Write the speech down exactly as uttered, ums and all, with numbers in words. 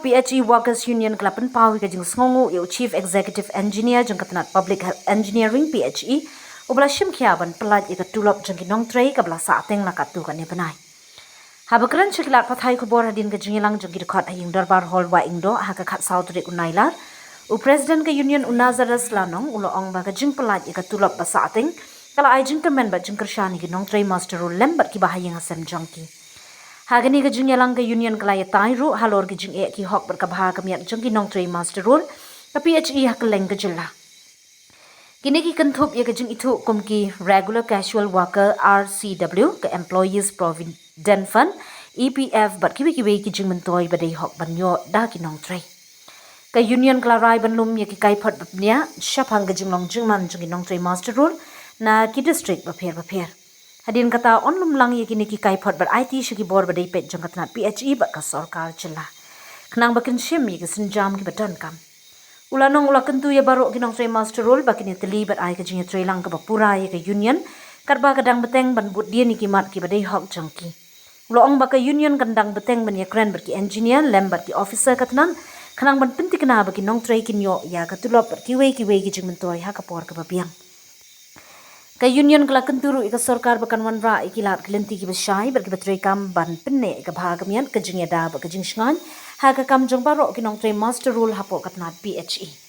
P H E Workers Union ka la pynpaw ïa ka jingsngewnguh ïa u Chief Executive Engineer jong ka tnat Public Health Engineering, P H E, uba la shim khia ban pyllait ïa ka tulop jong ki nongtrei kaba la sahteng la katto katne bnai. Haba kren sha ki lad pathai khubor hadien ka jingïalang jong ki dkhot ha ïing dorbar Hall Wahingdoh ha ka khatsaw tarik u Nailar, u President ka Union u Nazarus Lanong u la ong ba ka jingpyllait ïa ka tulop ba sahteng ka la ai jingkyrmen bad jingkyrshan ïa ki nongtrei muster roll lem bad kiba ha ïing ha sem jong ki. Ha kane ka jingïalang ka Union ka la ïatai ruh halor ki jingeh ki hok bad ka bha ka miat jong ki nongtrei muster roll, ka P H E ha kylleng ka jylla. Kine ki kynthup ïa ka jingithuh kum ki Regular Casual Worker, R C W, ka Employees Provident Fund, E P F, bad kiwei kiwei ki jingmyntoi ba dei hok ban ïoh da ki nongtrei. Ka Union ka la rai ban lum ïa ki kaiphod ba bniah shaphang ka jinglong jingman jong ki nongtrei muster roll na ki district bapher bapher. Hadien kata yn lum lang ïa kine ki kaiphod bad aiti sha ki bor ba dei peit jong ka tnat P H E bad ka sorkar jylla, khnang ba kin shim ïa ki sienjam kiba donkam. U Lanong u la kyntu ïa baroh ki nongtrei muster roll ba kin ïatylli bad ai ka jingïatreilang kaba pura ïa ka Union, katba ka dang bteng ban bud dien ïa ki mat kiba dei hok jong ki. U la ong ba ka Union kan dang bteng ban ïakren bad ki engineer lem bad ki officer ka tnat, khnang ban pynthikna ba ki nongtrei kin ïoh ïa ka tulop bad kiwei kiwei ki jingmyntoi ha ka por kaba biang. Ka Union ka la kyntu ruh ïa ka sorkar ba kan wanrah ïa ki lad ki lynti kiba shai bad kiba treikam ban pynneh ïa ka bha ka miat, ka jingïada bad ka jingshngaiñ ha ka kam jong baroh ki nongtrei muster roll hapoh ka tnat P H E.